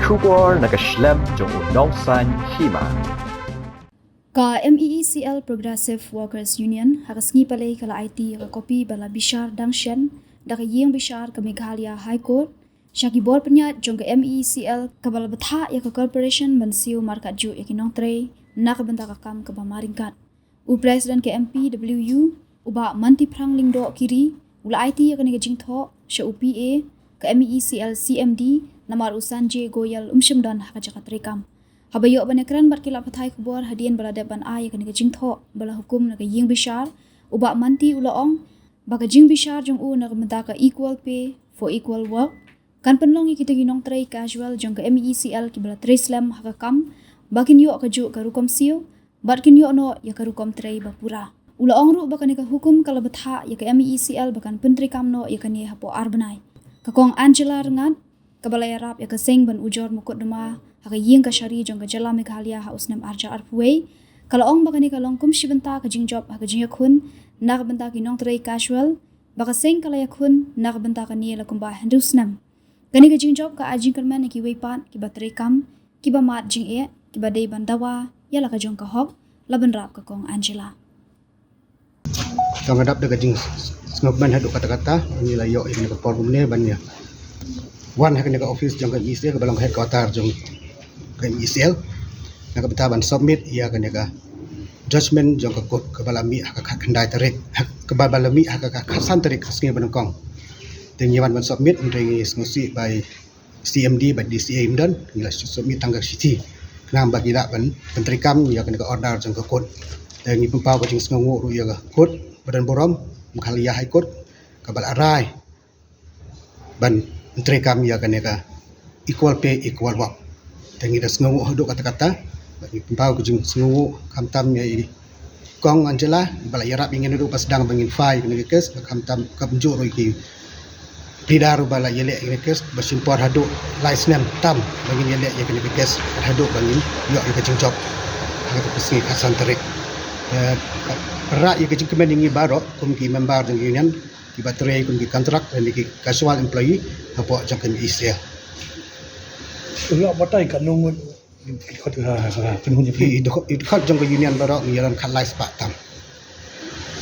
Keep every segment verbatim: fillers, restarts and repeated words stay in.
Khubor na ka shlem jong u nongsaiñ hima. Ka M E E C L Progressive Workers Union ha ka sngi Palei ka la aiti ïa ka kopi ba la bishar dang shen da ka ïing bishar ka Meghalaya High Court sha ki bor pynïaid jong ka M E E C L kaba la bthah ïa ka corporation ban siew markatjuh ïa ki nongtrei na ka bynta ka kam kaba marryngkat. U President ka M P W U, u Bah Mantiphrang Lyngdoh Kiri, u la aiti ïa kane ka jingthoh sha u P A ka M E E C L C M D, namar u Sanjay Goyal um shym don ha ka jaka treikam. Haba ïoh ban ïakren bad ki lad pathai khubor hadien ba la dep ban ai ïa kane ka jingthoh ba la hukum na ka ïing bishar, u Bah Manti u la ong ba ka jingbishar jong u na ka bynta ka equal pay for equal work kan pynlong ïa kita ki nongtrei casual jong ka M E E C L kiba la trei slem ha ka kam ba kin ïoh kajuh ka rukom siew bad kin ïoh noh ïa ka rukom trei ba pura. U la ong ruh ba kane ka hukum ka la bthah ïa ka M E E C L ba kan pyntreikam noh ïa kane hapoh ar bnai. Ka Kong Angela Rngat, kaba la ïarap ïa ka seng ban ujor mukotduma ha ka ïing kashari jong ka jylla Meghalaya ha u snem ar hajar arphew wei, ka la ong ba kane ka long kum shi bynta ka jingjop ha ka jingïakhun na ka bynta ki nongtrei casual, ba ka seng ka la ïakhun na ka bynta kane la kumba hynriew snem. Kane ka jingjop ka ai jingkyrmen ïa kiwei pat kiba treikam, kiba mad jingeh, kiba dei ban dawa ïa la ka jong ka hok. La bynrap ka Kong Angela. Tang ka dap da ka jingsngewkmen haduh katta katta, ngi la ïoh ïa kane ka por kumne ban ïa wan ha kane ka office jong ka M E E C L kaba long ka headquarter jong ka M E E C L na ka bynta ban submit ïa kane ka judgment jong ka court kaba la mih ha ka khatkhyndai tarik, ha, kaba, ba la mih ha ka khatsan tarik ka sngi ba nyngkong. Te ngi wan ban submit, hynrei ngi sngewsih ba i C M D bad D C A im don, ngi la submit tang ka shithi khnang ba ki lah ban pyntreikam ïa kane ka order jong ka court. Te ngi pynpaw ka jingsngewnguh ruh ïa ka court ba don burom, Meghalaya High Court, kaba la rai ban pyntreikam ïa kane ka equal pay equal work. Te ngi da sngewnguh haduh katta katta, bad ngi pynpaw ka jingsngewnguh khamtam ïa i Kong Angela ba la ïarap ïa ngi naduh ba sdang ba ngin file ïa kane ka case, bad khamtam kumjuh ruh ïa ki pleader ba la ïaleh ïa kane ka case ba shim por haduh lai snem tam ba ngin ïaleh ïa kane ka case, bad haduh ba ngin ïoh ïa ka jingjop ha kata ka sngi khatsan tarik. Eh, ka rah ïa ka jingkmen ïa ngi baroh kum ki member jong ka union, kiba trei kum ki contract lane ki casual employee hapoh jong ka M E E C L. Ula batai ka nong ki dkhot, ha, ha, ha, kynhun jong ki. Ki dkhot, ki dkhot jong ka union baroh ngi ïalam khatlai spah tam.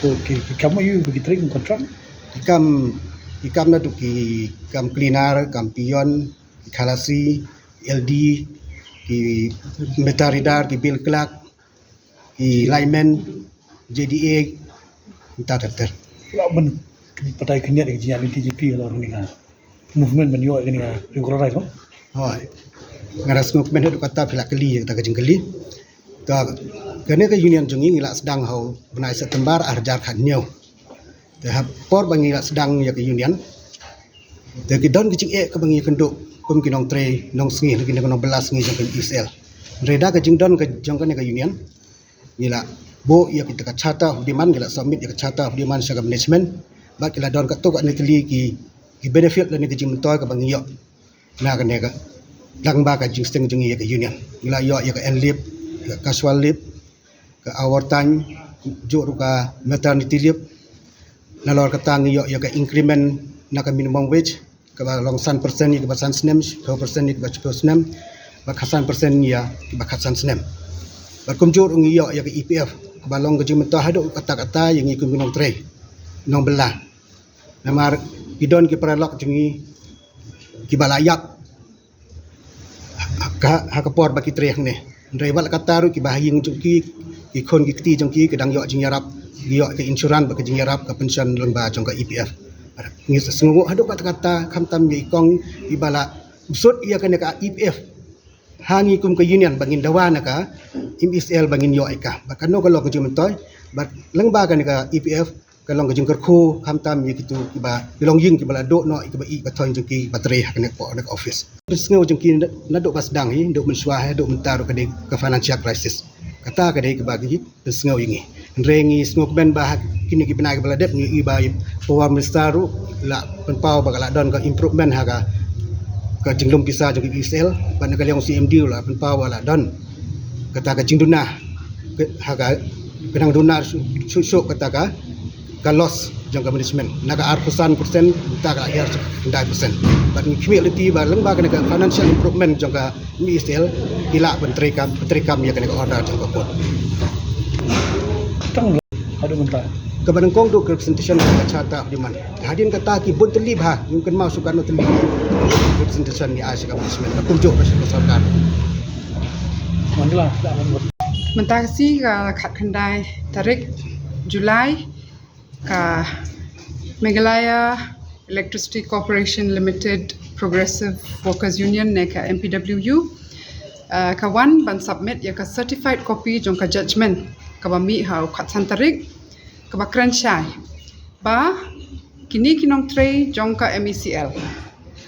So ki, ki kam aïu ba ki trei kum contract? Ki kam, ki kam naduh ki kam cleaner, kam peon, ki khalasi, L D, ki meter reader, ki bill clerk, ki lineman, J D A, mynta ter ter. Lah ban patai khyndiat ïa ka jingïaid lynti jong phi halor kane ka movement ban ïoh ïa kane ka regularize, no? Hooid. Nga da sngewkmen haduh katta phi la kylli ïa kata ka jingkylli. Te kane ka union jong ngi ngi la sdang ha u bnai September ar hajar khathynñiew. Te ha por ba ngi la sdang ïa ka union, te ki don ki jingeh kaba ngi ïakynduh kum ki nongtrei nongsngi, ki nongbylla sngi jong ka M E E C L. Hynrei da ka jingdon ka jong kane ka union, ngi la buh ïa kita ka charter of demand, ngi la submit ïa ka charter of demand sha ka management. Bad ki la don katto katne tylli ki, ki benefit lane ka jingmyntoi kaba ngi ïoh na kane ka, lyngba ka jingsteng jong ngi ïa ka union. Ngi la ïoh ïa ka annual leave, ïa ka casual leave, ka overtime, kumjuh ruh ka maternity leave. Nalor kata ngi ïoh ïa ka increment na ka minimum wage, kaba long san percent ïa kiba san snem, shiphew percent ïa kiba shiphew snem, bad khatsan percent ïa kiba khatsan snem. Bad kumjuh ruh ngi ïoh ïa ka E P F, kaba long ka jingmyntoi haduh katta katta ïa ngi kum ki nongtrei nongbylla. Namar ki don ki paralok jong ngi kiba la ïap ha, ha ka por ba ki trei hangne. Hynrei wat la katta ruh kiba ha ïing jong ki, ki khun ki kti jong ki, ki dang ïoh jingïarap, ki ïoh ka insurance bad ka jingïarap ka pension lyngba jong ka E P F. Ngi sngewnguh haduh katta katta khamtam ïa i kong iba la bsut ïa kane ka E P F ha ngi kum ka union ba ngin dawa na ka M E E C L ba ngin ïoh ïa ka. Bad kano ka long ka jingmyntoi, bad lyngba kane ka E P F ka long ka jingkyrkhu khamtam ïa kito kiba, ki longïing kiba la duh noh ïa kiba ïeit ba thoiñ jong ki ba trei ha kane ka office. Pynsngew jong ki naduh ba sdang hi, naduh mynshuwa hi, naduh mynta ruh ka dei ka financial crisis. Kata ka dei kaba ki pynsngew ïa ngi. Hynrei ngi sngewkmen ba ha kine ki bnai kiba la dep ngi ïohi ba i Power Minister ruh la pynpaw ba ka la don ka improvement ha ka, ka jinglum pisa jong ka M E E C L, bad na ka liang C M D ruh la pynpaw ba la don kata ka jingduna, ka, ha ka, ka nang duna shuh shuh kata ka, ka loss jong ka management na ka arphew san percent, mynta ka la hiar sha khyndai percent. Bad ngi khmih lynti ba lyngba kane ka financial improvement jong ka M E C L, ki lah ban treikam, treikam ïa kane ka order jong ka court. Tang haduh mynta kaba nyngkong duh ka representation ka Charter of Demand. Hadien kata ki bun tylli bha, ngim kynmaw shuh katno tylli representation ngi ai sha ka management, ka kumjuh ka sha ka sorkar. Mynta ka sngi ka khatkhyndai tarik July, ka Meghalaya Electricity Corporation Limited Progressive Workers Union ne ka M P W U, uh, ka wan ban submit ïa ka certified copy jong ka judgment kaba mih ha u khatsan tarik, kaba kren shai ba kine ki nongtrei jong ka M E C L,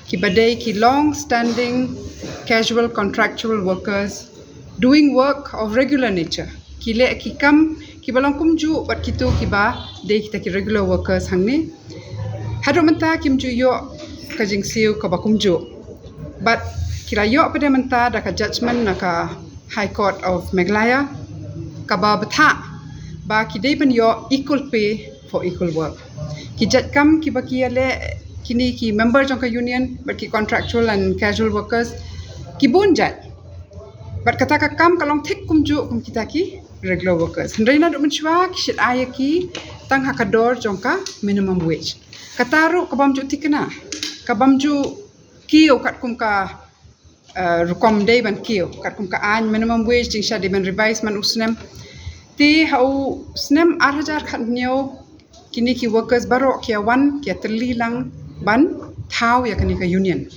kiba dei ki long standing casual contractual workers doing work of regular nature, ki leh ki kam kiba long kumjuh bad kito kiba dei kita ki regular workers hangne, haduh mynta kim ju ïoh ka jingsiew kaba kumjuh. Bad ki la ïoh pat mynta da ka judgment na ka High Court of Meghalaya, kaba bthah ba ki dei ban ïoh equal pay for equal work. Ki jait kam kiba ki ïaleh kine ki member jong ka union bad ki contractual and casual workers, ki bun jait. Bad kata ka kam ka long thik kumjuh kum kita ki regular workers. Hynrei naduh mynshuwa ki shait ai ïa ki tang ha ka dor jong ka minimum wage. Kata ruh ka bym ju thikna, ka bym ju kiew katkum ka, uh, rukom dei ban kiew, katkum ka aiñ minimum wage jingshah dei ban revise man u snem. Te ha u snem ar hajar khathynñiew kine ki workers baroh ki ïa wan ki ïa tylli lang ban thaw ïa kane ka union.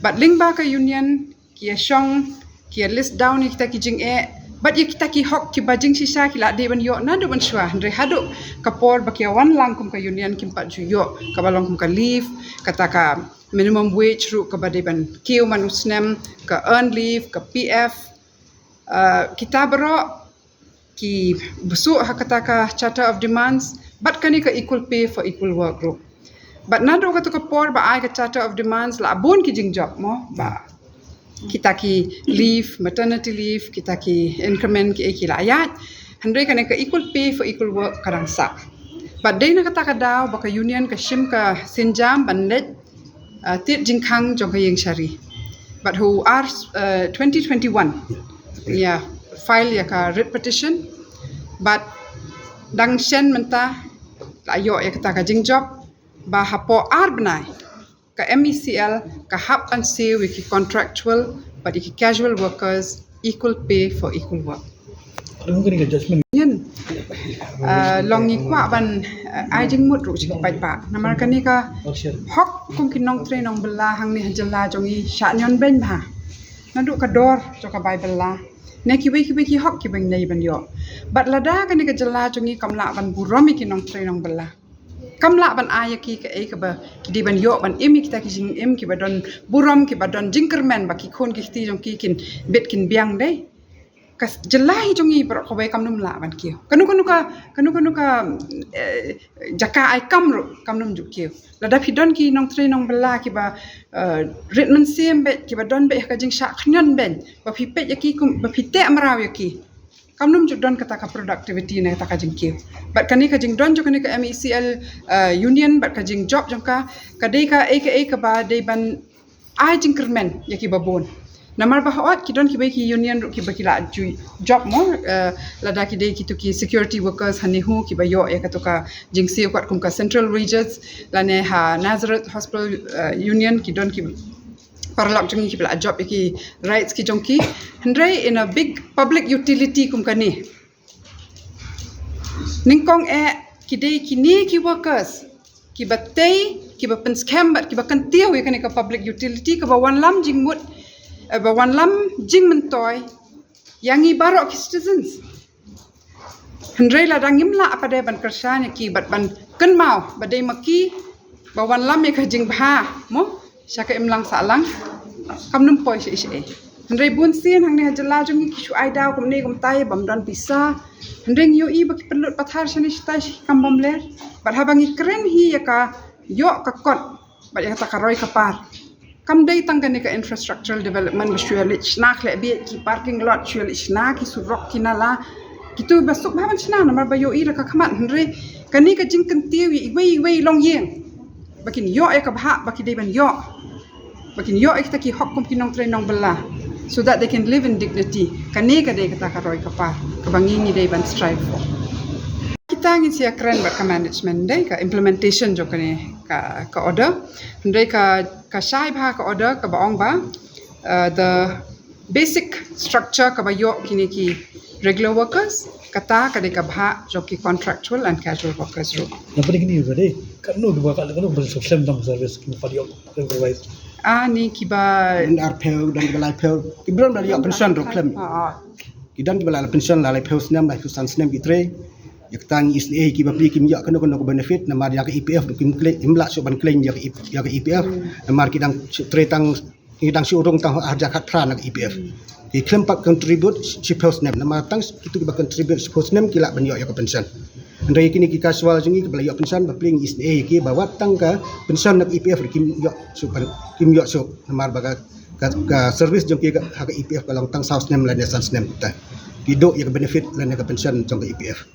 Bad lyngba ka union ki ïa shong, ki ïa list down ïa kita ki jingeh bad ïa kita ki hok kiba jingshisha ki la dei ban ïoh naduh mynshuwa, hynrei haduh ka por ba ki ïa wan lang kum ka union kim pat ju ïoh kaba long kum ka leave, kata ka minimum wage ruh kaba dei ban kiew man u snem, ka earned leave, ka P F, uh, kita baroh ki bsut ha kata ka Charter of Demands bad kane ka equal pay for equal work ruh. Bad naduh kata ka por ba ai ka Charter of Demands la bun ki jingjop mo, ba kita ki leave, maternity leave, kita ki increment ki, eh, ki la ïaid. Hynrei kane ka equal pay for equal work ka dang sah. Bad dei na kata ka daw ba ka union ka shim ka sienjam ban leit, uh, tied jingkhang jong ka ïing shari. Bad ha u ar, uh, twenty twenty-one, yeah, file ïa ka writ petition. Bad dang shen mynta la ïoh ïa kata ka jingjop ba hapoh ar bnai ka M E C L ka hap ban siew ïa ki contractual bad ïa ki casual workers equal pay for equal work. Nyen, uh, long ngi kwah ban, uh, ai jingmut ruh sha ki paidbah. Namar kane ka hok kum ki nongtrei nongbylla hangne ha jylla jong ngi shah ñion beiñ bha. Naduh ka dor jong ka bai bylla ne kiwei kiwei ki hok kiba ngi dei ban ïoh. Bad lada kane ka jylla jong ngi kam lah ban burom ïa ki nongtrei nongbylla, kam lah ban ai ïa ki kaei kaba ki dei ban ïoh ban im ïa kita ki jingim kiba don burom, kiba don jingkyrmen ba ki khun ki kti jong ki kin bit kin biang dei, ka jylla hi jong ngi baroh kawei kam nym lah ban kiew. Kano kano ka, kano kano ka, eh, jaka ai kam ruh kam nym ju kiew. Lada phi don ki nongtrei nongbylla kiba, eh, rit mynsiem beit, kiba don beit ha ka jingshah khñiot beit, ba phi peit ïa ki kum, ba phi teh mraw ïa ki, kam nym ju don kata ka productivity ne kata ka jingkiew. Bad kane ka jingdon jong kane ka M E C L, uh, union bad ka jingjop jong ka, ka dei kaei kaei kaba dei ban ai jingkyrmen ïa kiba bun. Namar ba hooid ki don kiwei ki union ruh kiba ki la ju jop mo, uh, lada ki dei kito ki security workers ha NEHU kiba ïoh ïa kato ka jingsiew katkum ka central wages, lane ha Nazareth Hospital, uh, Union ki don ki paralok jong ngi kiba la jop ïa ki rights ki jong ki. Hynrei in a big public utility kum kane, nyngkong eh ki dei kine ki workers kiba tei, kiba pynskhem bad kiba kyntiew ïa kane ka public utility kaba wanlam jingmut, eh, ba wanlam jingmyntoi ïa ngi baroh ki citizens. Hynrei lada ngim lah pat de ban kyrshan ïa ki bad ban kynmaw ba dei ma ki ba wanlam ïa ka jingbha mo sha ka imlang sahlang, kam nym poi sha ei sha ei. Hynrei bun sien hangne ha jylla jong ngi ki shu ai daw kumne kumtai bym don pisa. Hynrei ngi ïohi ba ki pynlut pathar shane shatai sha ki kam bymler. Bad haba ngi kren hi ïa ka ïoh ka kot bad ïa kata ka roi ka par, kam dei tang kane ka infrastructural development ba shu ïa leit shna khleh bieit ki parking lot, shu ïa leit shna ki surok ki nala. Kito ba suk bha ban shna namar ba ïohi da ka khmat, hynrei Kane ka jingkyntiew ïa iwei iwei i longïing ba kin ïoh ïa ka bhah ba ki dei ban ïoh, ba kin ïoh ïa kita ki hok kum ki nongtrei nongbylla, so that they can live in dignity. Kane ka dei kata ka roi ka par kaba ngi ngi dei ban strive for. Kita ngin sa ïakren bad ka management, dei ka implementation jong kane ka, ka order. Hynrei ka, ka shai bha ka order kaba ong ba, uh, the basic structure kaba ïoh kine ki regular workers, kata ka dei ka bhah jong ki contractual and casual workers ruh. Yang paling ini juga deh, kan nu juga kalau kalau boleh sukses dong service kita pada ïoh supervise. Ah, ni kiba Don arphew, don kiba laiphew, ki don ba ïoh pension ruh khlem. Ah, ah. Ki don kiba la pension la laiphew snem, laiphew san snem ki trei. Ïa kata ngi isynei ïa ki bapli kim ïoh kano kano ka benefit, namar ïa ka E P F ruh kim claim, kim lah shuh ban claim ïa ka E P F, ïa ka E P F. Namar ki dang shu trei tang, ki dang shu rung tang arhajar khatphra na ka E P F. Ki khlem pat contribute shiphew snem, namar tang kitu kiba contribute shiphew snem ki lah ban ïoh ïa ka pension. Hynrei kine ki casual jong ngi kiba la ïoh pension, bapli ngi isynei ïa ki ba wat tang ka pension na ka E P F ruh kim ïoh shuh ban, kim ïoh shuh, namar ba ka, ka, ka service jong ki ha ka E P F ka long tang saw snem lane san snem, te ki duh ïa ka benefit lane ka pension jong ka E P F.